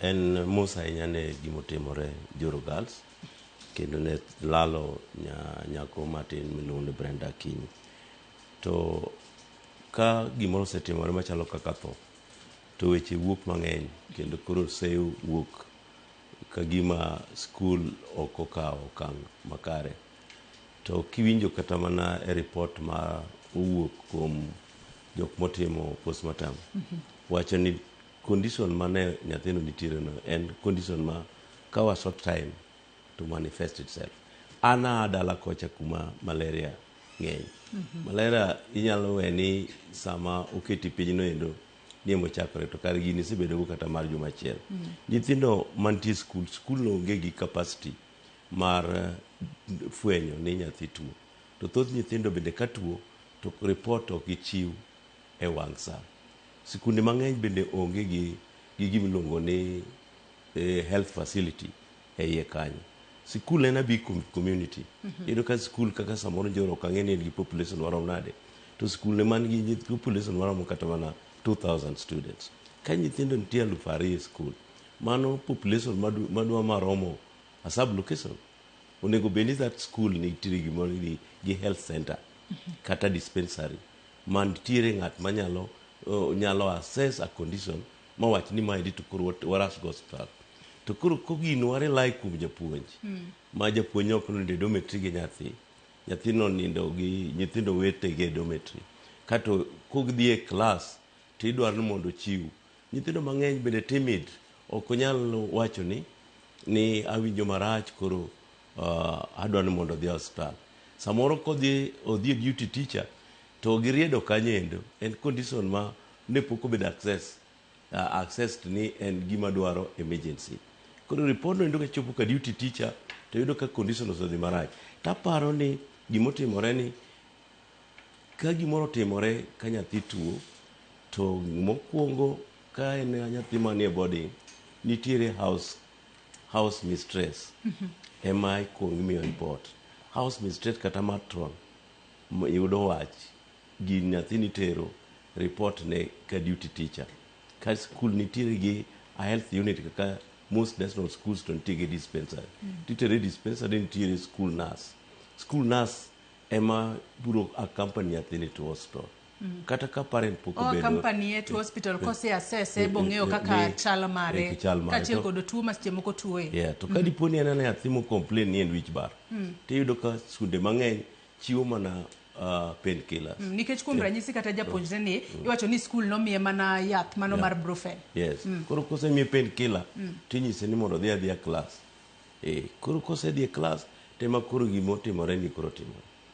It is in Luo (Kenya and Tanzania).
En mos ahinya ne gimotimore Njoro Girls kendo ne lalo nyako matin miluongo ni Brenda Akinyi. To ka gimoro osetimore machalo kaka tho, to weche wuok mang'eny kendo koro seyo wuok ka gima skul ok okawo okang' makare. To kiwinjo kata mana e report ma owuok kuom jok motimo postmortem, wacho ni condition mane nyathino nitiere no en condition ma kawa short time to manifest itself. An aa dala kocha kuma malaria ng'eny. Malaria inyalo we ni sama oketi piny no endo ni emochakore to kar gini isebedo go kata mar juma achiel. Nyithindo mantie skul, skul no onge gi capacity mar fwenyo ni nyathi tuo. To thoth nyithindo bende ka tuo to report ok gichiw e wang' sa. Sikunde mang'eny bende onge gi gima iluongo ni health facility e iye kanyo. Sikul en a big community. Iyudo ka sikul kaka samoro Njoro ok ang'e ni en gi population marom nade. To sikul man gi population maromo kata mana 2000 students. Ka nyithindo nitie 2000 e skul, mano population madwa maromo a sub location. Onego bed ni that school nitiere gimoro ni gi health center kata dispensary mantiere ng'at manyalo nyalo assess a condition mawach ni maendi to koro warush go osiptal. To koro kogino wa rely kuom japuonj ma japuonj ok onindo e dormitory gi nyathi, nyathino onindo gi nyithindo wetege e dormitory. Kato kodhi e class to idwaro ni mondo ochiw. Nyithindo mang'eny bende timid, ok onyal wacho ni awinjo marach koro adwa ni mondo odhi e osiptal. Samoro kodhi odhi e duty teacher to giriedo kanyo endo en condition ma ne pok obedo accessed ni en gima dwaro emergency. Koro report no endo kachopo ka duty teacher to yudo ka condition osedhi marach. Taparo ni gimotimore ni ka gimoro otimore ka nyathi tuo to mokwongo ka en nyathi manie boarding nitiere house mistress ema ikuongo imiyo report. House mistress kata matron yudo wach gi nyathi nitero report ne ka duty teacher. Ka skul nitiere gi a health unit kaka most national schools to nitie gi dispensary. Titere dispensary nitiere school nurse. School nurse ema biro accompany nyathini to hospital. Kata ka parent pok O obedo accompany to hospital kose assess bong'eyo kaka chal mare chal mare. kaachiel kod tuo ma seche moko tuoye. Yeah, to ka dipo ni en ana nyathi mo complain ni en wich bar, tiyudo ka skunde mang'eny chiwo mana painkillers. Nikech kuom ranyisi kata japuonjre ni iwacho ni skul nomiye mana yath mano mar Brufen. Yes. Koro kosemiye painkiller, tinyise ni mondo odhi adhiya class. Koro kosedhi e class, tema koro gimotimore ni koro timore.